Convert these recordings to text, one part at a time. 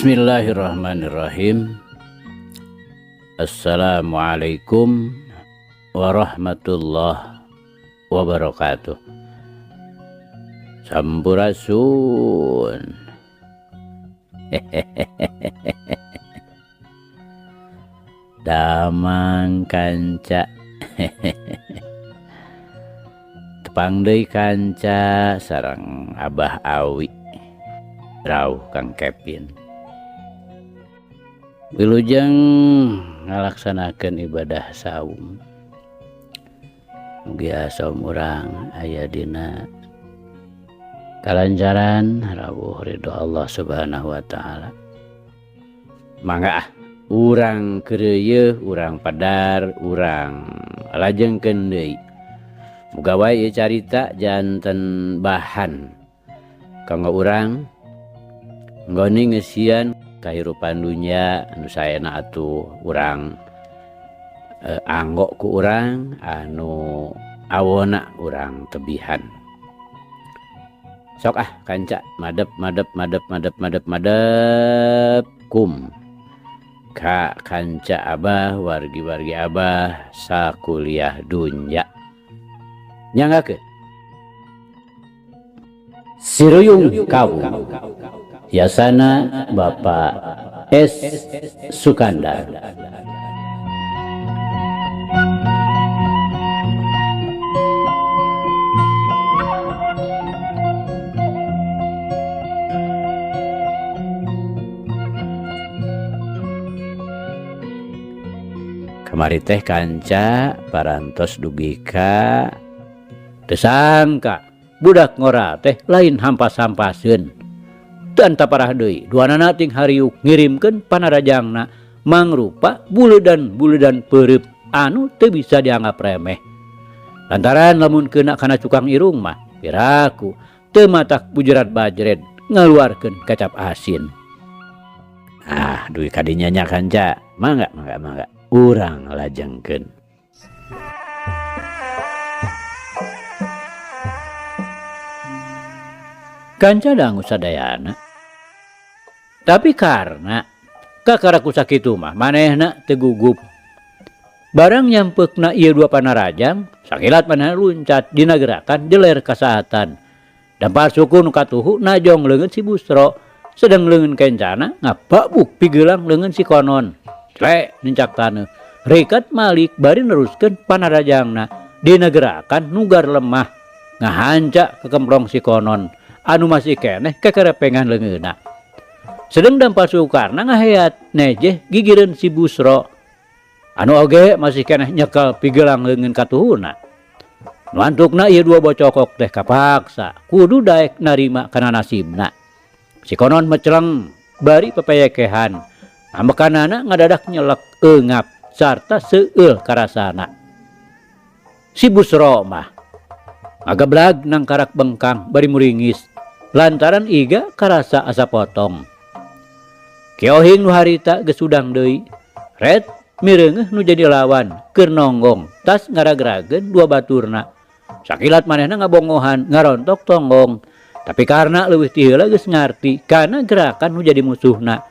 Bismillahirrahmanirrahim. Assalamualaikum warahmatullahi wabarakatuh. Sampurasun. Damang kanca. Tepang deui kanca sareng Abah Awi. Rauh Kang Kevin. Wilujeng ngalaksanakeun ibadah saum. Mugia saum urang aya dina kalancaran rawuh ridho Allah Subhanahu wa taala. Mangga ah urang keureuyeung, urang padar, urang lajengkeun deui. Muga wae ieu carita janten bahan kanggo urang nggoni ngeusian kahirupan dunya anu saena atuh urang anggo ku urang anu awona urang tebihan. Sok ah kanca madep madep madep madep madep madep kum ka kanca abah wargi-wargi abah sakuliah dunya. Nyanggakeun Siruyung Kawu Yasana Bapak S. Sukandar. Kamari teh kanca parantos dugi ka teu sangka budak ngora teh lain hampas-hampaseun. Teu parah deui, duanana ting hariuk ngirimkeun panarajangna mangrupa buledan-buledan peureub anu teu bisa dianggap remeh. Lantaran lamun keuna kana cukang irung mah piraku teu matak bujerat bajred ngaluarkeun kecap asin. Ah, dugi kadinya nya kanca, mangga mangga mangga urang lajengkeun. Kanca dangu sadayana. Tapi karena kakara ku sakitu mah manehna teu gugup. Barang nyampeukna ieu dua panarajang, sakilat manehna luncat dina gerakan jeler kasaatan. Dampar suku nu katuhu najong leungeun si Busro, sedeng leungeun kencana ngababuk pigelang leungeun si Konon. Clek nincak taneuh. Rikat Malik bari neruskeun panarajangna dina gerakan nugar lemah ngahanca kekemplong si Konon anu masih keneh kekerepengan leungeunna. Sedeng dampar Sukarna ngaheat nejeh gigireun si Busro anu oge masih keneh nyekel pigelang leungeun katuhuna. Nu antukna ieu dua bocokok teh kapaksa kudu daek narima kana nasibna. Si Konon meceleng bari pepeyekehan, ambekanana ngadadak nyelek eungap sarta seueul karasana. Si Busro mah ngageblag nang karak bengkang bari muringis lantaran iga karasa asa potong. Kiohing nu harita geus hudang deui, ret mireungeuh nu jadi lawan keur nonggong tas ngaragrageun dua baturna. Sakilat manehna ngabongohan ngarontok tonggong, tapi karena leuwih ti heula geus ngarti kana gerakan nu jadi musuhna.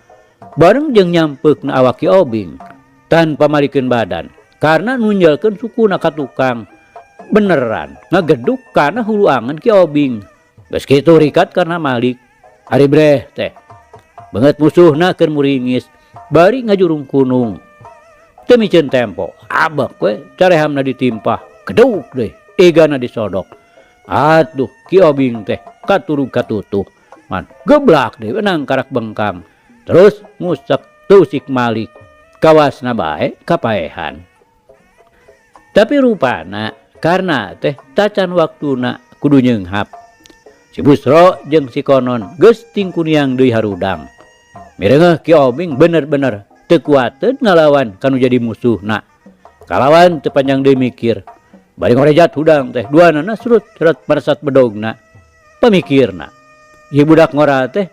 Bareng jeung nyampeukna awak Ki Obing tanpa malikeun badan karena nunjelkeun sukuna ka tukang. Beneran ngageduk kana hulu angen Ki Obing. Geus kitu rikat karena Malik. Ari breh teh beungeut musuhna keur muringis bari ngajurung kunung. Teu miceun tempo, abek we carehamna ditimpah, geduk deui igana disodok. Atuh Ki Obing teh katurug katutuh. Man geblak deui nang karak bengkang. Terus ngusek tusik Malik. Kawasna bae kapaehan. Tapi rupana karena teh tacan waktuna kudu nyeunghap. Si Busro jeung si Konon geus tingkuniang deui harudang. Mireungeuh Ki Obing bener-bener teu kuateun ngalawan kanu jadi musuhna. Kalawan teu panjang deui mikir. Bari ngorejat hudang teh duanana surut-surut meresat bedogna. Pamikirna, ieu budak ngora teh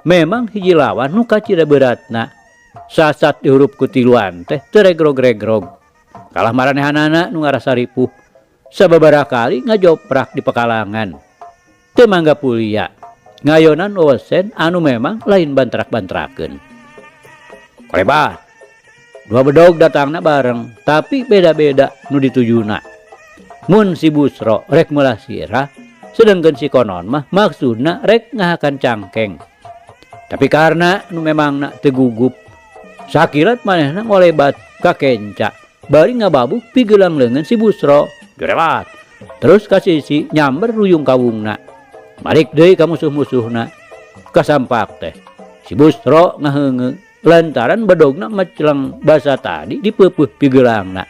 memang hiji lawan nu kacida beratna. Sasat dihurup ku tiluan teh teu regrog-regrog. Kalah maranehanana nu ngarasa ripuh. Sababaraha kali ngajoprak di pekalangan. Teu mangga pulia. Ngayonan wewesen anu memang lain bantrak-bantrakeun. Kolebat. Dua bedog datangna bareng, tapi beda-beda nu ditujuna. Mun si Busro rek meulah sirah, sedangkan si Konon mah maksudna rek ngahakan cangkeng. Tapi karena nu memangna teu gugup, sakilat manehna ngolebat ka kenca, bari ngababuk pigelang leungeun si Busro. Jerewat. Terus ka sisi nyamber ruyung kawungna. Balik deui ka musuh-musuhna. Kasampak teh. Si Busro ngaheungeung lantaran bedogna mecleng basa tadi dipeupeut pigelangna.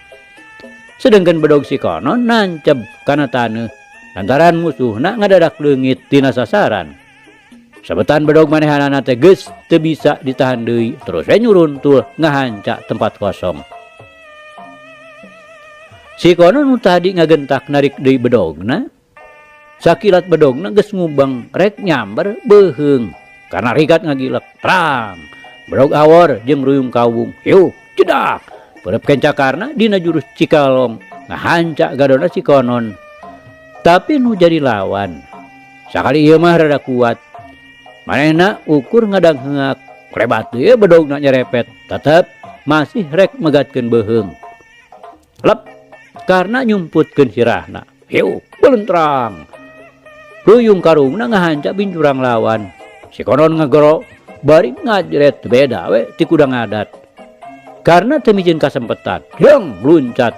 Sedangkan bedog si Konon nanceb kana taneuh lantaran musuhna ngadadak leungit tina sasaran. Sabetan bedog manehanana teh geus teu bisa ditahan deui, terus we nyuruntul ngahanca tempat kosong. Si Konon nu tadi ngagentak narik deui bedogna, sakilat bedogna geus ngubeng rek nyamber beuheung. Karena rikat ngagilek, terang. Bedog awor jeung ruyung kawung, yuk jedak. Peureub kenca karna dina jurus Cikalong ngahanca gadona si Konon. Tapi nu jadi lawan, sakali ieu mah rada kuat. Manehna ukur ngadangheungak, klebat deui bedogna nyerepet, tetep masih rek megatkeun beuheung. Lep, karena nyumputkeun sirahna. Hiu, belentrang. Ruyung karungna ngahanca bincurang lawan. Si Konon ngegero, bari ngajret beda we ti kuda ngadat. Karena teu miceun kasempetan, jeung luncat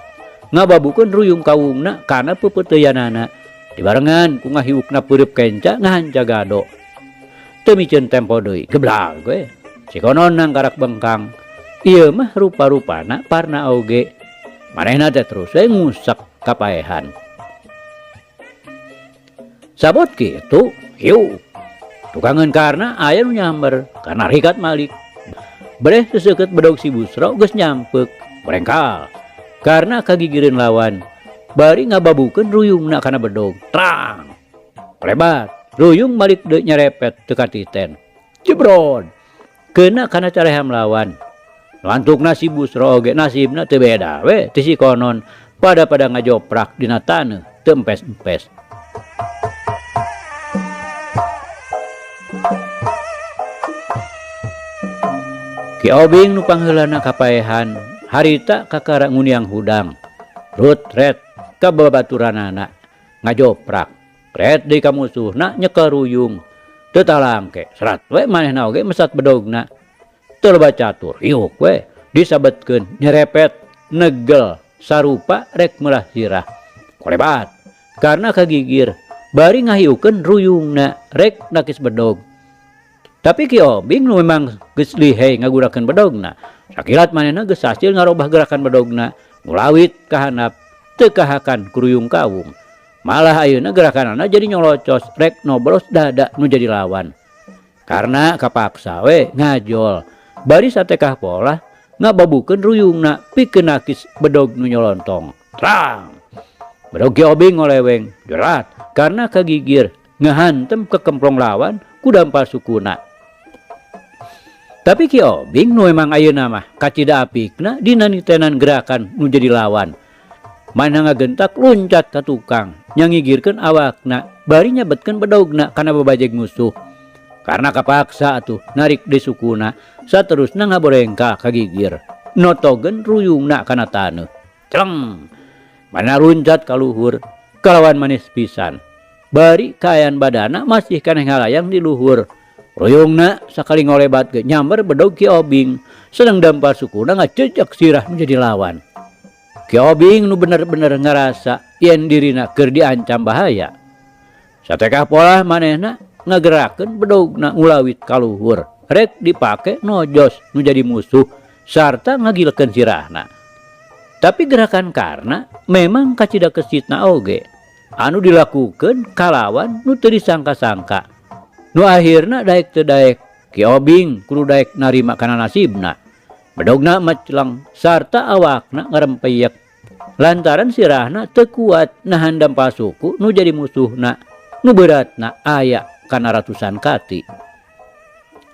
ngababukeun ruyung kawungna kana peupeuteuyanana. Dibarengan ku ngahiukna peureub kenca ngahanca gado. Teu miceun tempo deui, geblag we. Si Konon nangkarak bengkang. Ieu mah rupa-rupana parna oge. Manehna teh terus we ngusek kapaehan. Sabot kitu, hiu. Tukangeun karna aya nu nyamber, karena rikat malik. Breh seseukeut bedog si Busro geus nyampeuk, brengkal. Karena kagigireun lawan, bari ngababukeun ruyungna kana bedog. Trang. Klebat, ruyung malik deui nyerepet teu katiten. Jebrod. Keuna kana careham lawan. Lantukna si Busro oge nasibna teu beda we ti si Konon, pada-pada ngajoprak dina taneuh teu empes-empes. Ki Obing nu pangheulana kapaehan harita kakara nguniang hudang. Rut ret ka babaturanana ngajoprak. Ret deui ka musuhna nyekel ruyung. Teu talangke serat we manehna oge mesat bedogna. Teu loba catur hiuk we disabetkeun nyerepet negel sarupa rek meulah sirah. Kolebat karena kagigir bari ngahiukeun ruyungna rek nakis bedog. Tapi Ki Obing nu memang geus lihei ngagurakeun bedogna. Sakilat manehna geus hasil ngarobah gerakan bedogna, ngulawit ka handap teu kahakan ku ruyung kawung. Malah ayeuna gerakanana jadi nyolocos rek nobros dada nu jadi lawan. Karena kapaksa we ngajol, bari satekah polah ngababukeun ruyungna pikeun nakis bedog nu nyolontong. Terang. Bedog Ki Obing ngoleweng, jerat karena kagigir ngahantem ke kemplong lawan ku dampal sukuna. Tapi Ki Obing nu memang ayeuna mah kacida apikna dina nitenan gerakan nu jadi lawan. Manehna ngagentak luncat ka tukang, nyangigirkeun awakna, bari nyabetkeun bedogna kana babajeg musuh. Karena kapaksa atuh narik deui sukuna, saterusna ngaborengka kagigir. Notogeun ruyungna kana taneuh. Celeng. Manehna luncat ka luhur, kalawan manis pisan. Bari kaayaan badana masih keneh ngalayang di luhur. Ruyungna sakali ngolebat ge nyamber bedog Ki Obing, sedang dampar sukuna ngacejek sirah menjadi lawan. Ki Obing nu bener-bener ngarasa yen dirina keur diancam bahaya. Satekah polah manehna ngagerakeun bedogna ngulawit ka luhur, rek dipake nojos nu jadi musuh sarta ngagilekeun sirahna. Tapi gerakan karna memang kacida kesitna oge anu dilakukeun kalawan nu teu disangka-sangka. Nu akhirna daek teu daek Ki Obing kudu daek narima kana nasibna. Bedogna mecleng sarta awakna ngarempeyek lantaran sirahna teu kuat nahan dampal suku nu jadi musuhna nu beratna aya kana ratusan kati.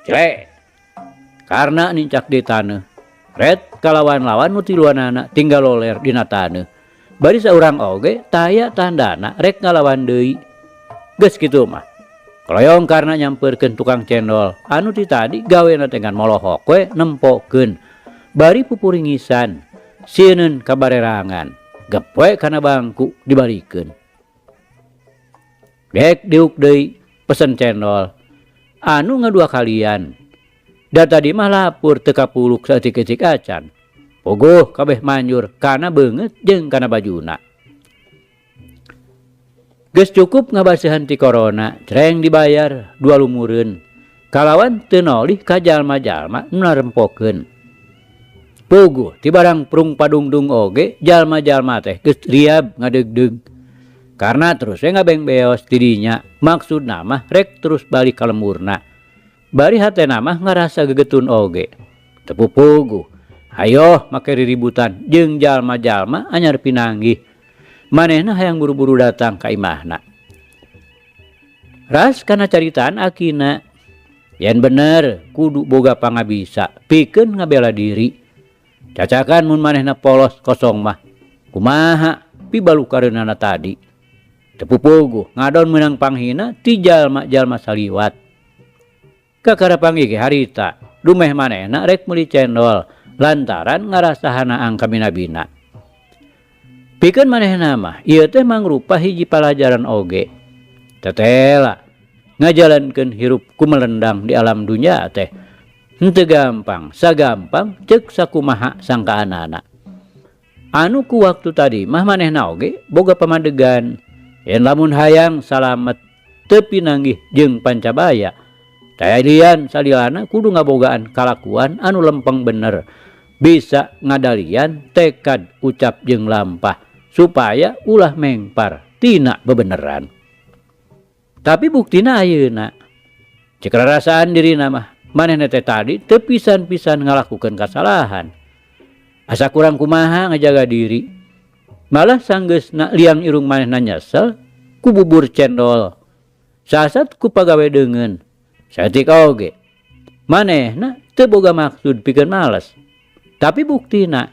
Cele. Karena nincak di taneuh. Ret kalawan-lawan nu tiluanana tinggal loler dina taneuh. Bari saurang oge taya tandana rek ngalawan deui. Geus kitu mah. Kaloyong Karna nyamperkeun tukang cendol anu ti tadi gawena teh ngan molohok we nempokeun bari pupuringisan sieun kabarerangan gep we kana bangku dibalikeun. Dek diuk deui pesen cendol anu ngadua kalian. Da tadi mah lapur teu kapuluk saeutik-eutik acan. Puguh kabeh manjur kana beungeut jeung kana bajuna. Geus cukup ngabaseuhan ti corona, cereng dibayar dua lumureun. Kalawan teu nolih ka jalma-jalma nu narempokeun. Puguh ti barang prung padungdung oge jalma-jalma teh geus riab ngadeugdeug. Karna terus we ngabengbeos ti dinya, maksudna mah rek terus balik ka lemburna. Bari hatena mah ngarasa gegetun oge. Teu puguh, hayoh make riributan jeung jalma-jalma anyar pinanggih. Manehna hayang buru-buru datang ka imahna. Ras kana caritaan akina, yen bener kudu boga pangabisa pikeun ngabela diri. Cacakan mun manehna polos kosong mah, kumaha pibalukareunana tadi. Teu pupuguh ngadon meunang panghina ti jalma-jalma saliwat. Kakara panggih ge harita, dumeh manehna rek meuli cendol lantaran ngarasa hanaang kabina-bina. Pikeun manehna mah ieu teh mangrupa hiji palajaran oge. Tetela ngajalankeun hirup kumelendang di alam dunya teh henteu gampang, sagampang ceuk sakumaha sangkaanana. Anu ku waktu tadi mah manehna oge boga pamadegan yen lamun hayang salamet teu pinanggih jeung pancabaya. Tayalian salilana kudu ngabogaan kalakuan anu lempeng bener, bisa ngadalian tekad ucap jeung lampah supaya ulah mengpar tina bebeneran. Tapi buktina ayeuna ceuk rarasaan dirina mah manehna teh tadi teu pisan-pisan ngalakukeun kasalahan. Asa kurang kumaha ngajaga diri. Malah sanggeusna liang irung manehna nyesel ku bubur cendol. Sasat ku pagawe deungeun. Saeutik oge manehna teu boga maksud pikeun males. Tapi buktina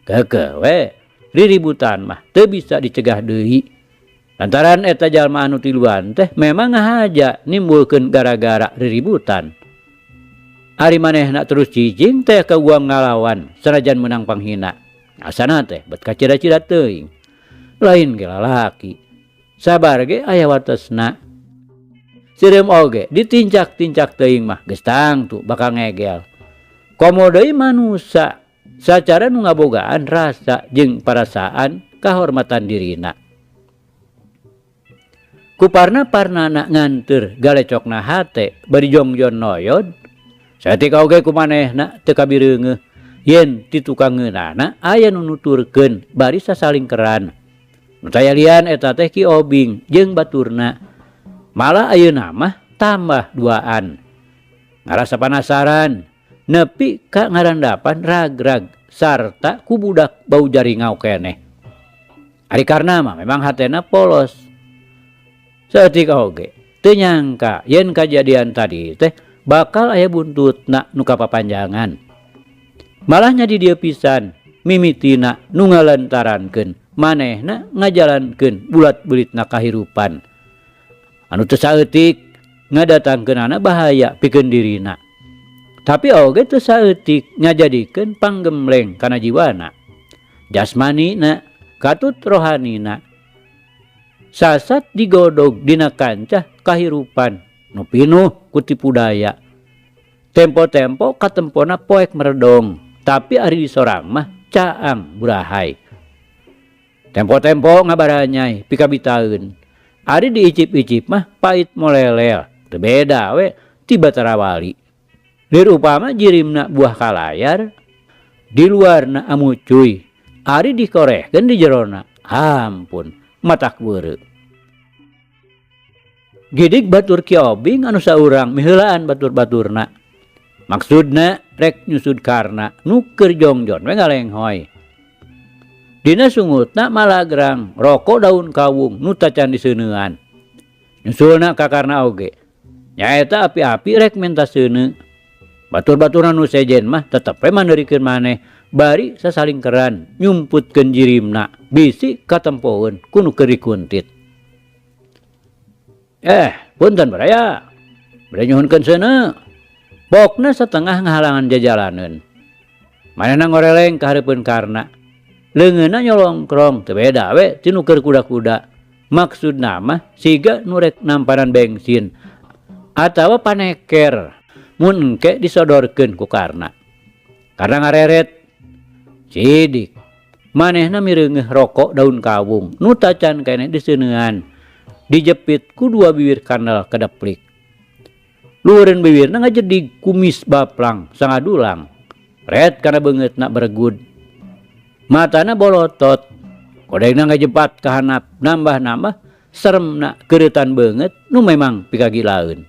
keukeuh we riributan mah teu bisa dicegah deui. Lantaran eta jalma anu tiluan teh memang ngahaja nimbulkeun gara-gara riributan. Ari manehna terus cicing teh kaguang ngalawan sanajan meunang panghina. Asana teh bet kacida-cida teuing. Lain ge lalaki. Sabar ge aya watesna. Sireum oge ditincak-tincak teuing mah geus tangtu bakal ngegel. Komo deui manusa sacara nu ngabogaan rasa jeung parasaan kahormatan dirina. Kuparna-parnana nganteur galecokna hate bari jongjon noyod. Saeutik oge ku manehna teu kabireungeuh yen ti tukangeunana aya nu nuturkeun bari sasalingkeran. Nu tayalian eta teh Ki Obing jeung baturna. Malah ayeuna mah tambah duaan. Ngarasa panasaran nepi ka ngarandapan ragrag sarta ku budak bau jaringau keneh. Ari Karna mah memang hatena polos. Saeutik oge teu nyangka yen kajadian tadi teh bakal aya buntutna nu kapapanjangan. Malah nya di dieu pisan mimitina nu ngalantarankeun manehna ngajalankeun bulat-belitna kahirupan. Anu teu saeutik ngadatangkeunana bahaya pikeun dirina. Tapi oge teu saeutik ngajadikeun panggemleng kana jiwana. Jasmanina katut rohanina. Sasat digodog dina kancah kahirupan nu pinuh ku tipu daya. Tempo-tempo katempona poek meredong, tapi ari disorang mah caang burahai. Tempo-tempo ngabaranyai pikabitaeun. Ari diicip-icip mah pait molelel, teu beda we ti Batara Wali. Lir upama jirimna buah kalayar, di luarna amucuy, ari dikorehkeun di jerona, ampun, matak weureu. Gidig batur Ki Obing anu saurang miheulaan batur-baturna. Maksudna rek nyusud Karna nu keur jongjon we ngalenghoy. Dina sungutna malagrang rokok daun kawung nu tacan diseuneuan. Nyusulna ka Karna oge. Nyaeta api-api rek menta seuneu. Batur-baturna nu sejen mah tetep we maneurikeun maneh bari sasalingkeran nyumputkeun jirimna bisi katempoeun ku nu keur dikuntit. Punten baraya. Bade nyuhunkeun seuneu. Pokna satengah ngahalangan jajalaneun. Manehna ngoreleng ka hareupeun Karna. Leungeunna nyolongkrong teu beda we ti nu keur kuda-kuda. Maksudna mah siga nu rek nampanan bengsin atawa paneker mun engke disodorkeun ku Karna. Karna ngareret. Sidik. Manehna mireungeuh rokok daun kawung nu tacan keneh diseuneuan. Dijepit ku dua bibir kandel kedeplik. Luhureun bibirna ngajedig kumis baplang sangadulang. Ret kana beungeutna beregud. Matana bolotot. Kodengna ngajepat ka handap nambah-nambah seremna keureutan beungeut nu memang pikagilaeun.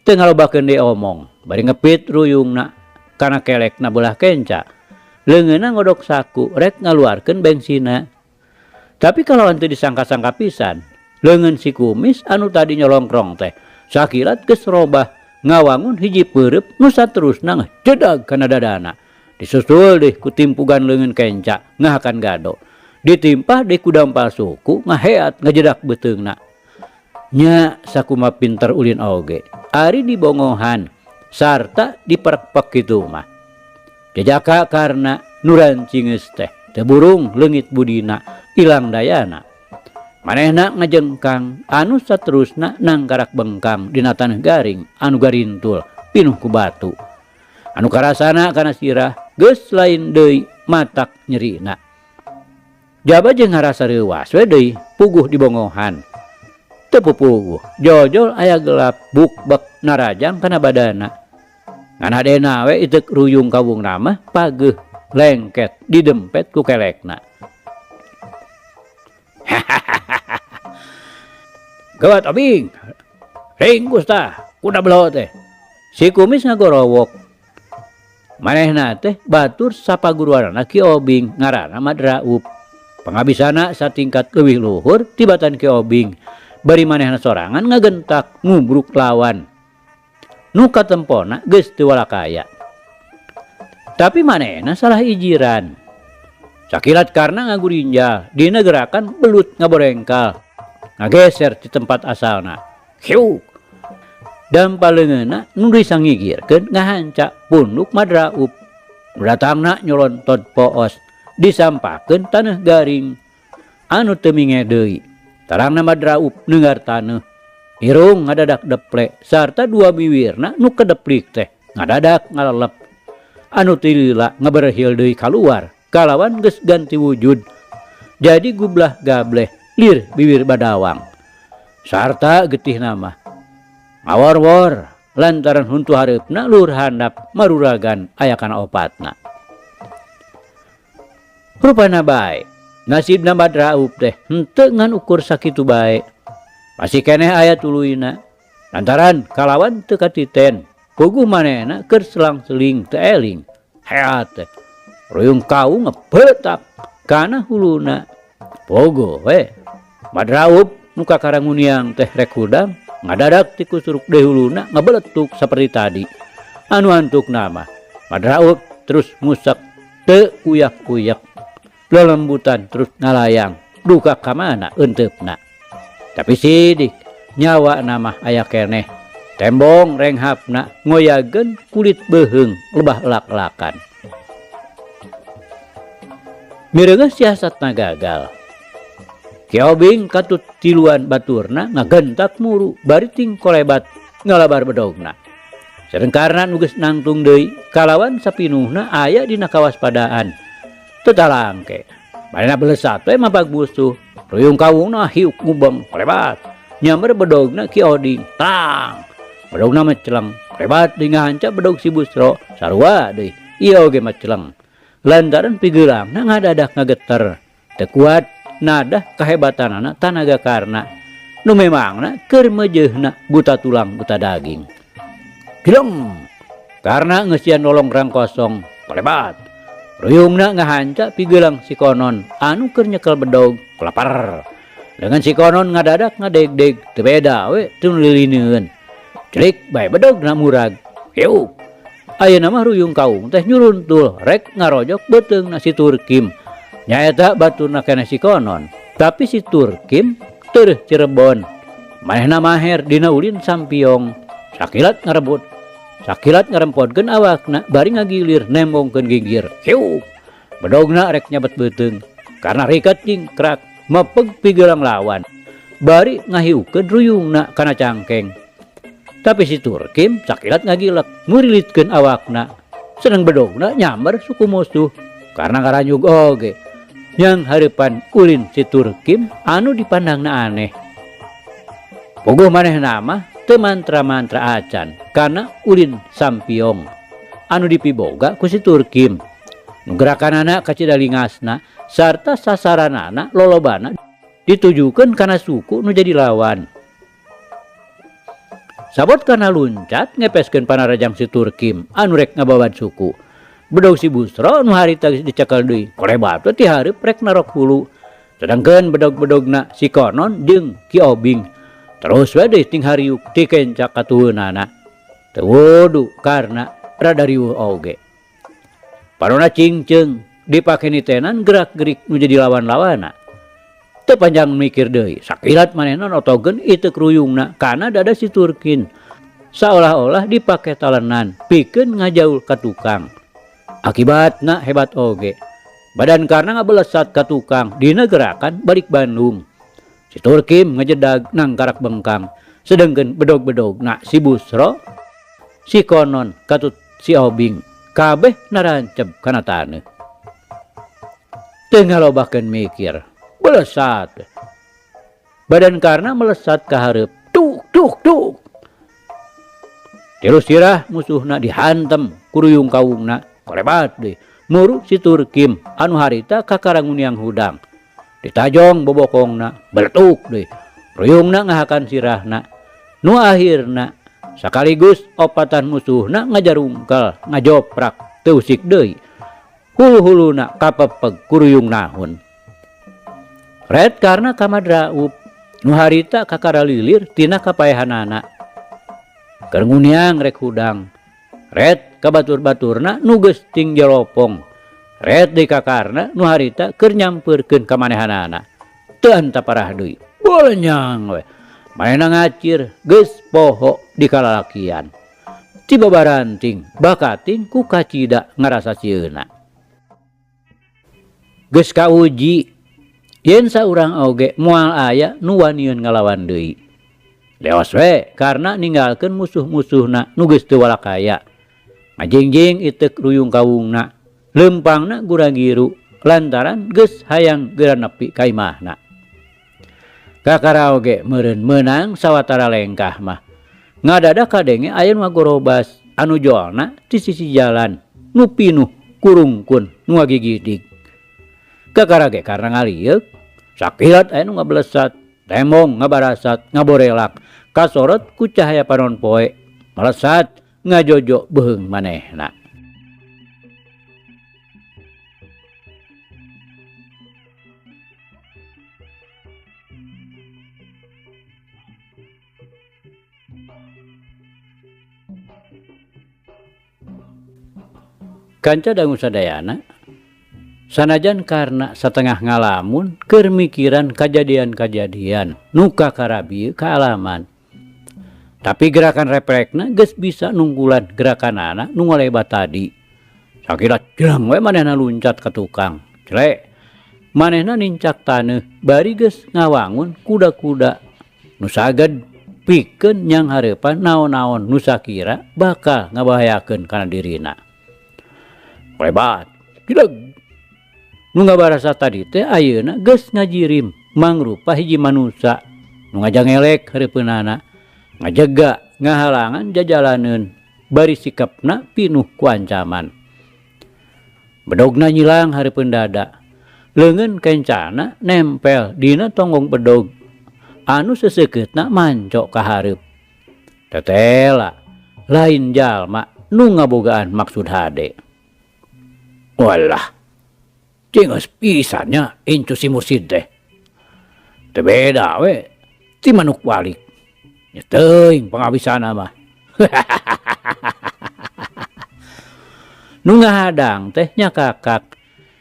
Teu ngalobakeun deui omong, bari ngepit ruyungna kana kelekna beulah kenca. Leungeunna ngodok saku rek ngaluarkeun bengsina. Tapi kalawan teu disangka-sangka pisan, leungeun si kumis anu tadi nyolongkrong teh sakilat geus robah ngawangun hiji peureup nu saterusna ngajedag kana dadana. Disusul deui ku timpugan leungeun kenca ngahakan gado. Ditimpah deui ku dampal suku ngaheat ngajedak beuteungna. Nya sakumaha pinter ulin oge, ari dibongohan sarta diperekpek kitu mah. Jajaka Karna nu rancingeus teh teu burung leungit budina ilang dayana. Manehna ngajengkang anu saterusna nangkarak bengkang dina taneuh garing anu garintul pinuh ku batu. Anu karasana kana sirah geus lain deui matak nyerina. Jaba jeung ngarasa reuwas we deui puguh dibongohan. Teu pupuguh, jojol aya gelap bukbek narajang kana badana. Ngan hadena we iteuk ruyung kawungna mah pageuh lengket didempet ku kelekna. Gawat obing. Ringkus tah, kuda belo teh. Si kumis ngagorowok. Manehna teh batur sapaguruanana Ki Obing ngaranna Madraup. Pangabisana satingkat leuwih luhur tibatan Ki Obing. Bari manehna sorangan ngagentak ngubruk lawan. Nu katempona geus teu walakaya. Tapi manehna salah ijiran. Sakilat Karna ngagurinjal dina gerakan belut ngaborengkal. Ngageser ti tempat asalna. Hiuk. Dampal leungeunna nu disangigirkeun ngahanca punduk Madraup. Nu datangna nyolontot poos disampakeun taneuh garing anu teu minge deui. Tarangna Madraup neunggar taneuh. Irung ngadadak deple sarta dua biwirna nu kedeplik teh ngadadak ngalelep. Anu teu lila ngaberhil deui kaluar kalawan geus ganti wujud. Jadi gublah gableh lir bibir badawang. Sarta getihna mah ngawor-wor lantaran huntu hareupna luhur handap maruragan aya kana opatna. Rupana bae nasibna Madraup teh henteu ngan ukur sakitu bae. Masih keneh aya tuluyna lantaran kalawan teu katiten puguh manehna keur selang-seling teu eling. Heat teh ruyung kaung ngebetak kana huluna. Pogo we Madraup nu kakara nguniang teh rek hudang ngadadak ti kusuruk deui huluna ngabeletuk saperti tadi. Anu antukna mah Madraup terus ngusak teu kuyak-kuyak. Lelembutan terus ngalayang duka ka mana eunteup-na. Tapi sidik nyawa mah aya keneh. Tembong renghapna ngoyageun kulit beuheung lebah elak-elakan. Mireungeuh siasatna gagal. Ki Obing katut tiluan baturna ngagentak muru bari ting kolebat ngalabar bedogna. Sareng Karna nu geus nangtung deui kalawan sapinuhna aya dina kawaspadaan. Teu talangke. Manehna belesat we mapag musuh. Ruyung kawungna hiuk ngubeng kolebat. Nyamber bedogna Ki Oding. Tang. Bedogna meceleng. Kolebat deui ngahanca bedog si Busro. Sarua deui. Ieu oge meceleng. Lantaran pigeulangna ngadadak ngageter. Teu kuat nadah kahebatanana tanaga Karna. Nu memangna keur meujeuhna buta tulang buta daging. Gileng. Karna ngeusian nolong rang kosong. Kolebat. Ruyungna ngahanca pigelang si Konon anu keur nyekel bedog kelapar. Dengan si Konon ngadadak ngadegdeg teu beda we teu nu lilineun. Celik bae bedogna murag. Hiuk. Ayeuna mah ruyung kaung teh nyuruntul rek ngarojok beuteungna si Turkim. Nyaeta baturna keneh si Konon, tapi si Turkim teureun Cirebon. Manehna maher dina ulin sampiong. Sakilat ngarebut, sakilat ngarempodkeun awakna bari ngagilir nembongkeun ginggir. Hiuk! Bedogna rek nyabet beuteung. Karna rikat cingkrak mepeg pigelang lawan. Bari ngahiukeun ruyungna kana cangkeng. Tapi si Turkim sakilat ngagilek murilitkeun awakna. Seneng bedogna nyamber suku musuh. Karna ngaranyug oge. Yang hareupan ulin si Turkim anu dipandangna aneh. Puguh manehna mah teu mantra-mantra acan kana ulin sampiong anu dipiboga ku si Turkim. Nu gerakanana kacida lingasna sarta sasaranana lolobana ditujukeun kana suku nu jadi lawan. Sabot kana luncat ngepeskeun panarajang si Turkim anu rek ngabawad suku. Bedog si Busro nu harita geus dicekel deui kolebat we ti hareup rek narok hulu. Sedangkeun bedog-bedogna si Konon jeung Ki Obing terus we deui ting hariuk ti kenca katuheunana. Teu wudu karna rada riweuh oge. Panona cingceung dipake nitenan gerak-gerik nu jadi lawan-lawana. Teu panjang mikir deui, sakilat manehna notogeun iteuk ruyungna kana dada si Turkin. Saolah-olah dipake talenan pikeun ngajaul ka tukang. Akibatna hebat oge. Badan Karna ngabelesat ka tukang dina gerakan balik Bandung. Si Turkim ngejedag nangkarak bengkang. Sedengkeun bedog-bedogna si Busro, si Konon katut si Obing kabeh naranceb kana taneuh. Teu ngalobakeun mikir, belesat. Badan Karna melesat ka hareup. Tuk tuk tuk. Tilu sirah musuhna dihantem kuruyung kawungna. Kolebat deui. Muru si Turkim anu harita kakarangun yang hudang. Ditajong bobokongna, beletuk deui. Ruyungna ngahakan sirahna. Nu akhirna sakaligus opatan musuhna ngajarungkel, ngajoprak, teu usik deui. Hulu-huluna kapepeg kuruyung nahun. Red Karna kamadraup nu harita kakara lilir tina kapaehanana. Keur nguniang rek hudang. Red kabatur-baturna nu geus ting jelopong. Red deui ka Karna nu harita keur nyampeurkeun ka manehanana. Teu antaparah deui. Bolenyang we. Manehna ngacir geus poho di kalalakian. Tiba baranting bakating ku kacida ngarasa sieuna. Geus kauji yen saurang oge moal aya nu waniun ngalawan deui. Leos we karena ninggalkeun musuh-musuhna nu geus teu walakaya. Ngajingjing iteuk ruyung kawungna, leumpangna guragiru lantaran geus hayang geura nepi ka imahna. Kakara oge meureun meunang sawatara lengkah mah. Ngadadak kadenge aya nu ngagorobas anu jolna ti sisi jalan nu pinuh kurungkun nu ngagigidig. Kakara ge karena ngalieuk, sakilat aya nu ngablesat, tembong ngabarasat, ngaborelak, kasorot ku cahaya panon poe, melesat ngajojo beuheung manehna. Kanca dangu sadayana, sanajan karna satengah ngalamun keur mikiran kajadian-kajadian nu kakarabi kaalaman. Tapi gerakan refleksna geus bisa nunggulan gerakanana nu ngalebat tadi. Sakilat jreng we manehna luncat ka tukang. Clek, manehna nincak taneuh bari geus ngawangun kuda-kuda nu saged pikeun nyang hareupan naon-naon nu sakira bakal ngabahayakeun kana dirina. Lebat, gileg. Nu ngabarasa tadi teh ayeuna geus ngajirim mangrupa hiji manusa nu ngajangelek hareupeunana, ngajega ngahalangan jajalaneun bari sikapna pinuh ku ancaman. Bedogna nyilang hareupeun dada, leungeun kencana nempel dina tonggong bedog anu seseukeutna mancok ka hareup. Tetela lain jalma nu ngabogaan maksud hade. Walah, cengeus pisannya incu si mursid teh. Teu beda we ti manuk walik. Nya teuing pangawisana mah. Nu ngahadang teh nya kakak.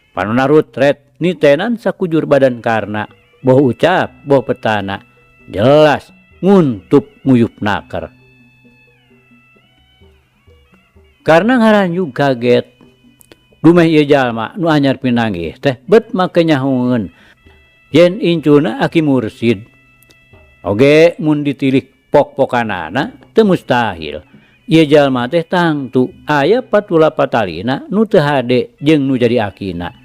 Panona rutret nitenan sakujur badan Karna, boh ucap boh petana. Jelas nguntup nguyup naker. Karna ngaranjug kaget dumeh ieu jalma nu anyar pinanggih teh bet make nyahoeun yen incuna aki mursid. Oge mun ditilik pok-pokanana teu mustahil. Ieu jalma teh tangtu aya patula patalina nu teu hade jeung nu jadi akina.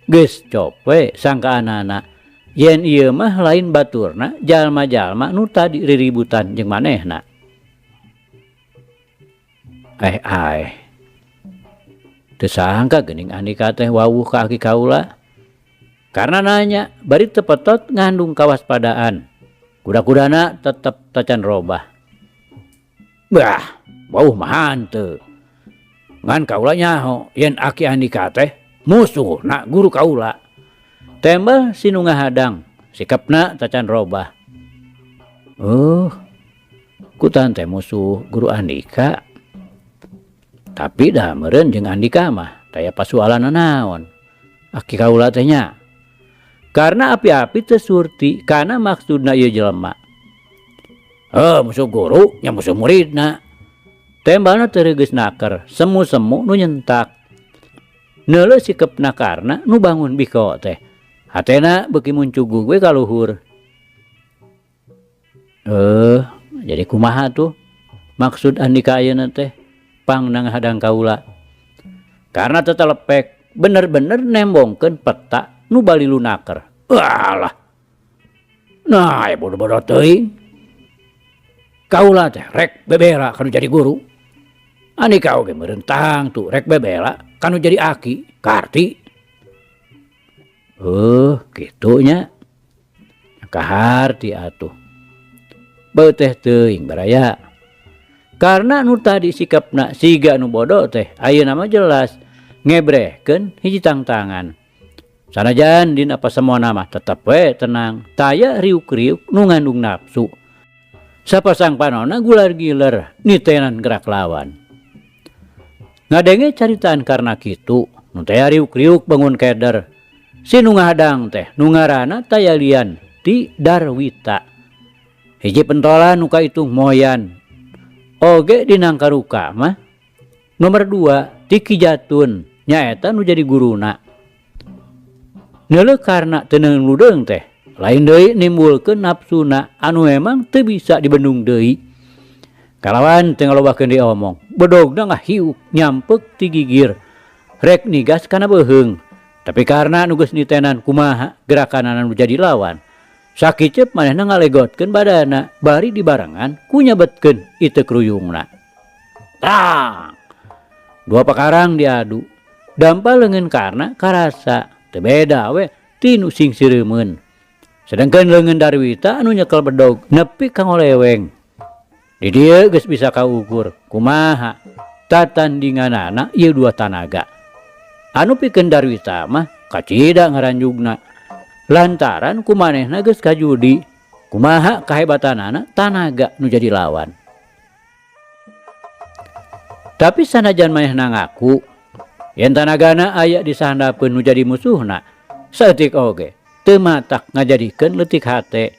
Geus cop we sangkaanana yen ieu mah lain baturna jalma-jalma nu tadi riributan jeung manehna. Eh aeh. Teu sangka geuning Andika teh wawuh ka aki kaula. Karna nanya bari teu petot ngandung kawaspadaan. Kuda-kudana tetep tacan robah. Bah, wawuh mah hanteu. Ngan kaula nyaho yen aki Andika teh musuhna guru kaula. Tembal si nu ngahadang, sikapna tacan robah. Kutan teh musuh guru Andika. Tapi dah meureun jeung Andika mah taya pasualan naon. Aki kaula teh nya. Karena api-api teu surti kana maksudna ieu jelema. Musuh guru nya musuh muridna. Tembalna teu regeus naker, semu-semu nu nyentak. Neuleuh sikepna karna nu bangun biko teh. Hatena beuki muncugug we ka luhur. Jadi kumaha tuh maksud Andika ayeuna teh pangna ngahadang kaula. Karena tetelepek bener-bener nembongkeun peta nu balilu naker. Alah. Nah, aya bodoh-bodoh teuing. Kaula teh rek bebela kanu jadi guru. Andika oge meureun tangtu rek bebela kanu jadi aki, karti. Kitu nya. Kaharti atuh. Beuh teh teuing baraya. Karena nu tadi sikapna siga nu bodoh teh ayeuna mah jelas ngebrehkeun hiji tangtangan. Sanajan dina pasemona mah tetep we tenang, taya riuk-riuk nu ngandung nafsu. Sapasang panona gular giler nitenan gerak lawan. Ngadenge caritaan karna kitu, nu teh riuk-riuk bangun keder. Si nu ngahadang teh nu ngaranna taya lian ti Darwita. Hiji pentolan nu kaitung moyan. Oge dinangkaruka mah nomor 2 ti Ki Jatun nyaeta nu jadi guruna. Neuleuh karna teu ludeung teh lain deui nimbulkeun nafsuna anu emang teu bisa dibendung deui. Kalawan teu ngalobakeun diomong, bedogna ngahiuk nyampek ti gigir rek nigas kana beuheung. Tapi karna nu geus nitenan kumaha gerakanana nu jadi lawan. Sakiceup manehna ngalegotkeun badana bari dibarengan ku nyabetkeun ieu kruyungna. Tang! Dua pakarang diadu. Dampa leungeun karna karasa teu beda we ti nu sing sireumeun. Sedangkan leungeun Darwita anu nyekel bedog nepi ka ngoleweng. Di dieu geus bisa kaukur kumaha tatandinganana ieu dua tanaga. Anu pikeun Darwita mah kacida ngaranjugna. Lantaran kumanehna geus kajudi kumaha kahebatanana tanaga nu jadi lawan. Tapi sanajan manehna ngaku yen tanagana aya di sahandapeun nu jadi musuhna, saeutik oge teu matak ngajadikeun leutik hate.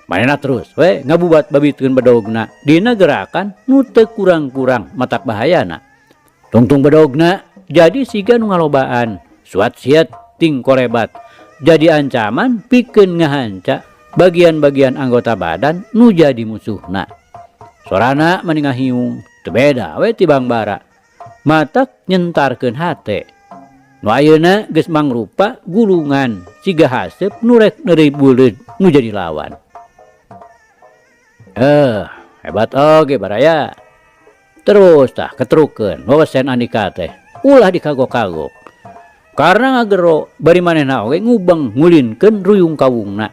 Manehna terus we ngabubat babitkeun bedogna dina gerakan nu teu kurang-kurang matak bahayana. Tungtung bedogna jadi siga nu ngalobaan, suat siat ting kolebat. Jadi ancaman pikeun ngahanca bagian-bagian anggota badan nu jadi musuhna. Sorana mani ngahiung, teu beda we ti Bangbara. Matak nyentarkeun hate. Nu ayeuna geus mangrupa gulungan siga haseup nu rek neureuy buleud nu jadi lawan. Hebat oge baraya. Terus tah ketrukeun wawesen Andika teh ulah dikagok-kagok. Karena ngagero bari manehna oge ngubeng ngulinkeun ruyung kawungna.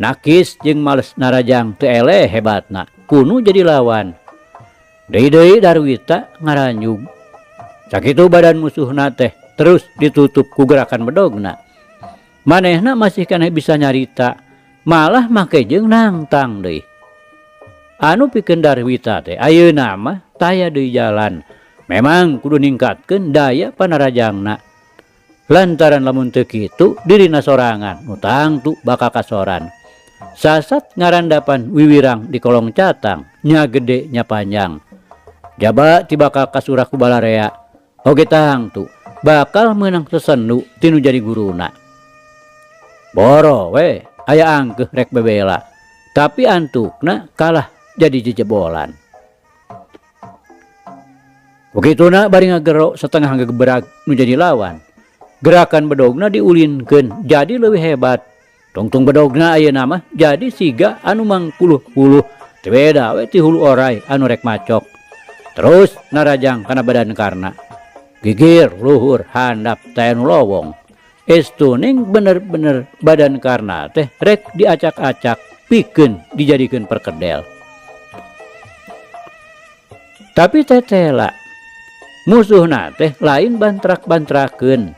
Nakis jeung males narajang teu eleh hebatna kunu jadi lawan. Deui-deui Darwita ngaranjug. Sakitu badan musuhna teh terus ditutup ku gerakan bedogna. Manehna masih keneh bisa nyarita, malah make jeung nangtang deui. Anu pikeun Darwita teh ayeuna mah taya deui jalan. Memang kudu ningkatkeun daya panarajangna. Lantaran lamun teu kitu dirina sorangan nu tangtu bakal kasoran. Sasat ngarandapan wiwirang di kolong catang, nya gede nya panjang. Jaba ti bakal kasura ku balarea, oge tangtu bakal meunang sesendu ti nu jadi guruna. Boro we aya angkeuh rek bebela, tapi antukna kalah jadi jejebolan. Kukituna bari ngagero satengah ngagebrag nu jadi lawan. Gerakan bedogna diulinkeun jadi leuwih hebat. Tungtung bedogna ayeuna mah jadi siga anu mangpuluh-puluh teu beda we ti hulu oray anu rek macok. Terus narajang kana badan Karna. Gigir luhur handap teh anu lowong. Estuning bener-bener badan Karna teh rek diacak-acak pikeun dijadikeun perkedel. Tapi tetela musuhna teh lain bantrak-bantrakeun.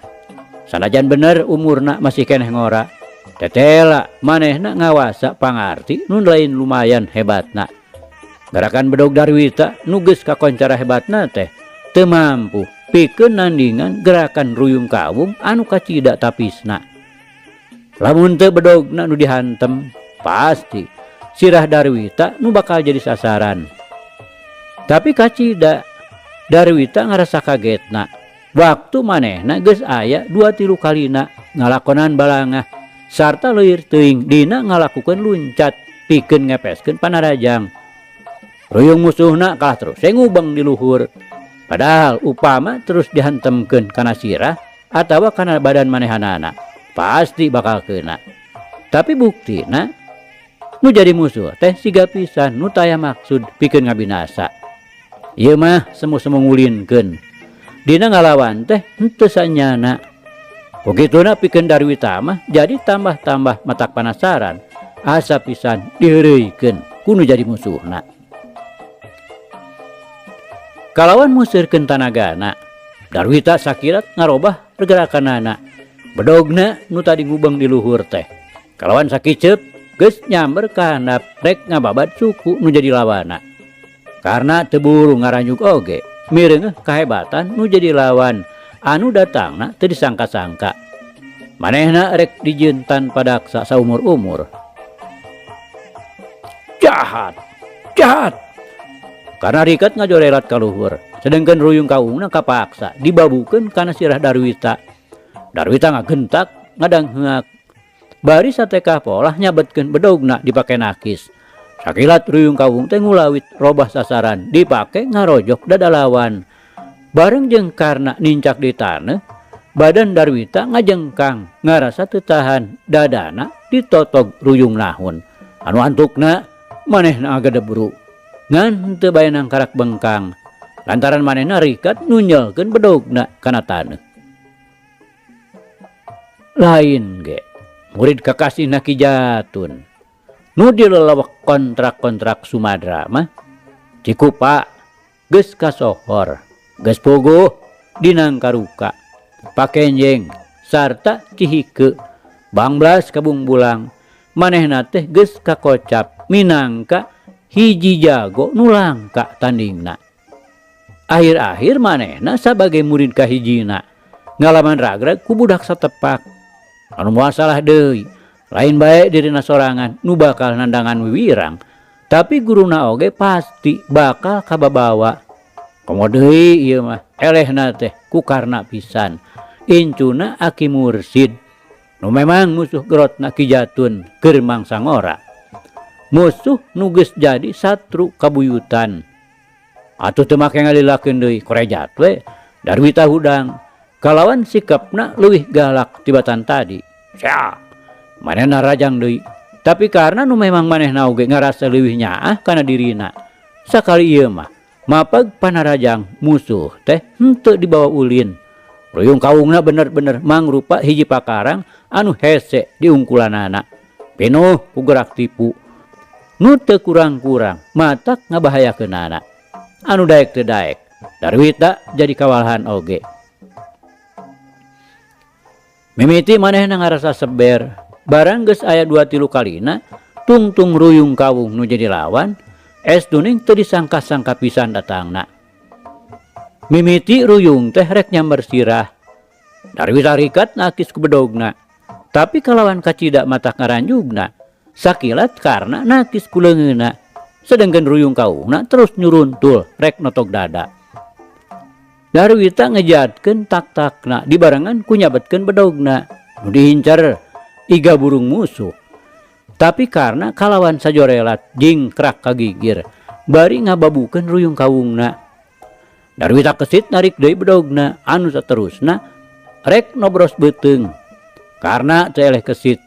Sanajan bener umurna masih keneh ngora. Tetela manehna ngawasa pangarti nu lain lumayan hebatna. Gerakan bedog Darwita nu geus kakoncara hebatna teh teu mampu pikeun nandingan gerakan Ruyung Kawung anu kacida tapisna. Lamun teu bedogna nu dihantem, pasti sirah Darwita nu bakal jadi sasaran. Tapi kacida Darwita ngarasa kagetna waktu manehna geus aya 2-3 kalina ngalakonan balangah sarta leuwir teuing dina ngalakukeun luncat pikeun ngepeskeun panarajang. Ruyung musuhna kalah terus ngubeng di luhur. Padahal upama terus dihantemkeun kana sirah atawa kana badan manehanana pasti bakal kena. Tapi buktina nu jadi musuh teh siga pisan nu taya maksud pikeun ngabinasa. Ieu mah semu-semu ngulinkeun. Dina ngalawan teh henteu sanyana. Kukituna pikeun Darwita mah jadi tambah-tambah matak panasaran. Asa pisan diheureuykeun ku nu jadi musuhna. Kalawan museurkeun tanagana, Darwita sakilat ngarobah pergerakanana. Bedogna nu tadi ngubeng di luhur teh. Kalawan sakiceup geus nyamber ka handap rek ngababad suku nu jadi lawana. Karena teu buru ngaranjug oge, mireungeuh kahebatan nu jadi lawan anu datangna teu disangka-sangka. Manehna rek dijieun tanpa daksa saumur-umur. Jahat, jahat. Karena rikat ngajorelat ka luhur, sedengkeun Ruyung Kawungna kapaksa dibabukeun kana sirah Darwita. Darwita ngagentak, ngadangheak. Bari satekah polah nyabetkeun bedogna dipake nakis. Sakilat Ruyung Kawung teh ngulawit robah sasaran dipake ngarojok dada lawan. Bareng jeung Karna nincak di taneuh, badan Darwita ngajengkang ngarasa teu tahan dadana ditotog ruyung nahun. Anu antukna manehna agadebru. Ngan teu bayanang karak bengkang. Lantaran manehna rikat nunjelkeun bedogna kana taneuh. Lain ge murid kakasihna Ki Jatun. Nu dilelewek kontrak-kontrak Sumadra mah Cikupa geus kasohor, geus puguh dinangkaruka, Pakenjeng sarta Cihike, Banglas Kabungbulang, manehna teh geus kakocap minangka hiji jago nu langka tandingna. Akhir-akhir manehna sabagai murid kahijina ngalaman ragrag ku budak satepak. Anu moal salah deui, lain bae dirina sorangan nu bakal nandangan wiwirang, tapi guruna oge pasti bakal kababawa. Komo deui ieu mah elehna teh ku Karna pisan. Incuna Aki Mursid nu memang musuh gerotna Ki Jatun keur mangsa ngora. Musuh nu geus jadi satru kabuyutan. Atuh teu make ngalilakeun deui korejat we. Darwita hudang kalawan sikapna leuwih galak tibatan tadi. Sia, manehna rajang deui. Tapi karena nu memang manehna oge ngarasa leuwih nyaah kana dirina. Sakali ieu mah mapag panarajang musuh teh henteu dibawa ulin. Ruyung Kawungna bener-bener mangrupa hiji pakarang anu hese diungkulanana. Pinuh ku gerak tipu. Nu teu kurang-kurang matak ngabahayakeunana. Anu daek teu daek, Darwita jadi kawalahan oge. Mimiti manehna ngarasa seber, barang geus aya 2-3 kalina, tungtung Ruyung Kawung nu jadi lawan, es duning teu disangka-sangka pisan datangna. Mimiti Ruyung teh rek nyamber sirah. Darwita rikat nakis ku bedogna, tapi kalawan kacida matak ngaranjugna. Sakilat Karna nakis ku leungeunna sedengkeun ruyung kawungna terus nyuruntul rek notog dada. Darwita ngejatkeun tak-takna dibarengan ku nyabetkeun bedogna nu diincar iga burung musuh. Tapi Karna kalawan sajorelat jingkrak ka gigir bari ngababukeun ruyung kawungna. Darwita kesit narik deui bedogna anu saterusna rek nobros beuteung. Karna teu eleh kesit.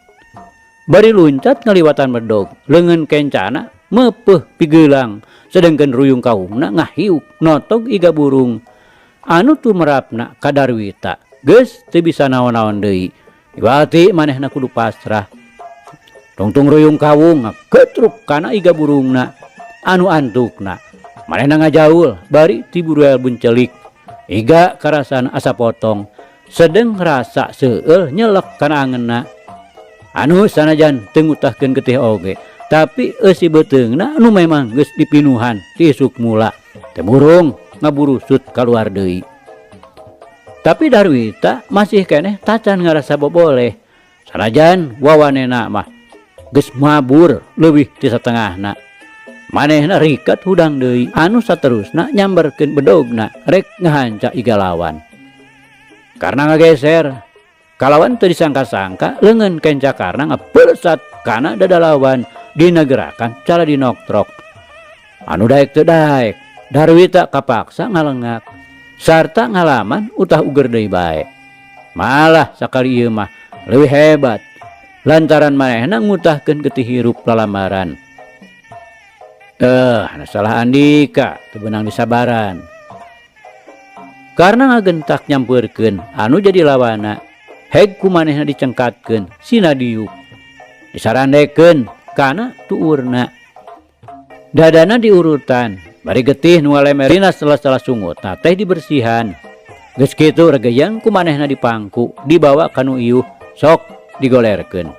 Bari luncat ngaliwatan bedog, leungeun kencana meupeuh pigeulang sedengkeun ruyung kawungna ngahiuk notog iga burung. Anu tumerapna ka Darwita geus teu bisa naon-naon deui. Iwati manehna kudu pasrah. Tungtung ruyung kawung ngaketruk kana iga burungna anu antukna. Manehna ngajaul bari tiburuel buncelik. Iga karasan asa potong sedeng rasa seueul nyelek kana angeunna. Anu sanajan teu ngutahkeun getih oge, tapi eusi beuteungna anu memang geus dipinuhan ti isuk mula. Teu burung ngaburusut kaluar deui. Tapi Darwita masih keneh tacan ngarasa boboleh. Sanajan wawanena mah geus mabur leuwih ti satengahna. Manehna rikat hudang deui anu saterusna nyamberkeun bedogna rek ngahanca iga lawan. Karna ngageser, kalawan teu disangka-sangka leungeun kenca Karna ngapeursat kana dada lawan dina gerakan cara dinoktrok. Anu daek teu daek, Darwita kapaksa ngalengak sarta ngalaman utah uger deui bae. Malah sakali ieu mah leuwih hebat lantaran manehna ngutahkeun getih hirup lalamaran. Salah Andika teu beunang disabaran. Karna ngagentak nyampeurkeun anu jadi lawana, heg ku manehna dicengkatkeun sina diuk. Disarandekeun kana tuurna. Dadana diurutan, bari getih nu ngalemer dina sela-sela sungutna teh dibersihan. Geus kitu regeyang ku manehna dipangku, dibawa ka nu iuh, sok digolerkeun.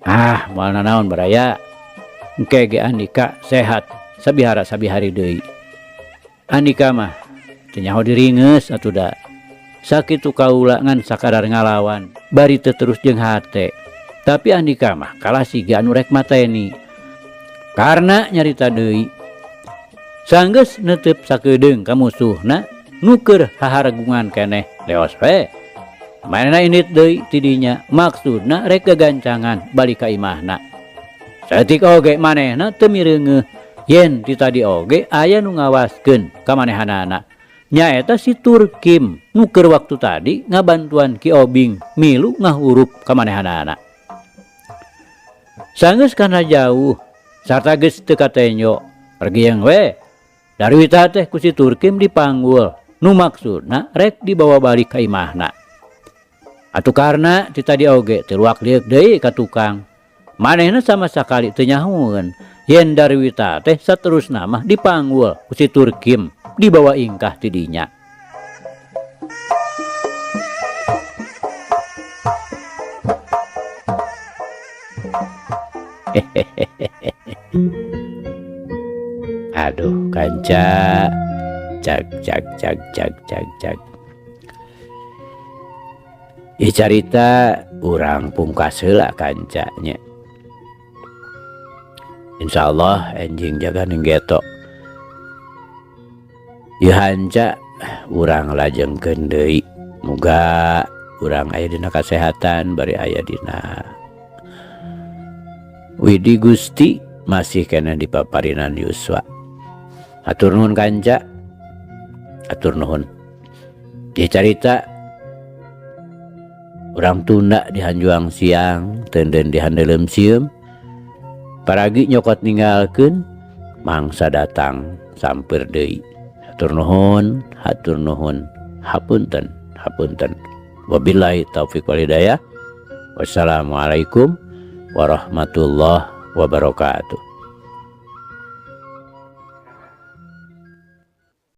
Ah, moal nanaon baraya. Engke ge Andika sehat sabihara sabihari deui. Andika mah teu nyaho diringeus atuh da. Sakitu kaula ngan sakadar ngalawan, bari teu terus jeung hate. Tapi Andika mah kalah siga anu rek mateni. Karna nyarita deui, sanggeus neuteup sakedeung ka musuhna nu keur haharagungan keneh leos we. Manehna indit deui ti dinya, maksudna rek gagancangan balik ka imahna. Saeutik oge manehna teu mireungeuh yen ti tadi oge aya nu ngawaskeun ka manehanana. Nyaeta si Turkim nu keur waktu tadi ngabantuan Ki Obing milu ngahurup ka manehanana. Sanggeus kana jauh sarta geus teu katenyo, pergieng we. Darwita teh ku si Turkim dipanggul nu maksudna rek dibawa balik ka imahna. Atuh karna ti tadi oge teu luak lieuk deui ka tukang. Manehna sama sakali teu nyahoeun yen Darwita teh saterusna mah dipanggul ku si Turkim dibawa ingkah ti dinya. Aduh kanca, cag cag cag cag cag cag. Ieu carita urang pungkas heula kanca nya. Insyaallah enjing jaga geto. Ieu hanca urang lajengkeun deui. Muga urang aya dina kasehatan bari aya dina Widi Gusti masih keneh di paparinan yuswa. Hatur nuhun kanca. Hatur nuhun. Ieu carita urang tunda di hanjuang siang, teunden di handeuleum sieum. Paragi nyokot ninggalkeun mangsa datang sampeur deui. Hatur nuhun, hatur nuhun. Hapunten, hapunten. Wabillahi taufik wal hidayah. Wassalamualaikum warahmatullahi wabarakatuh.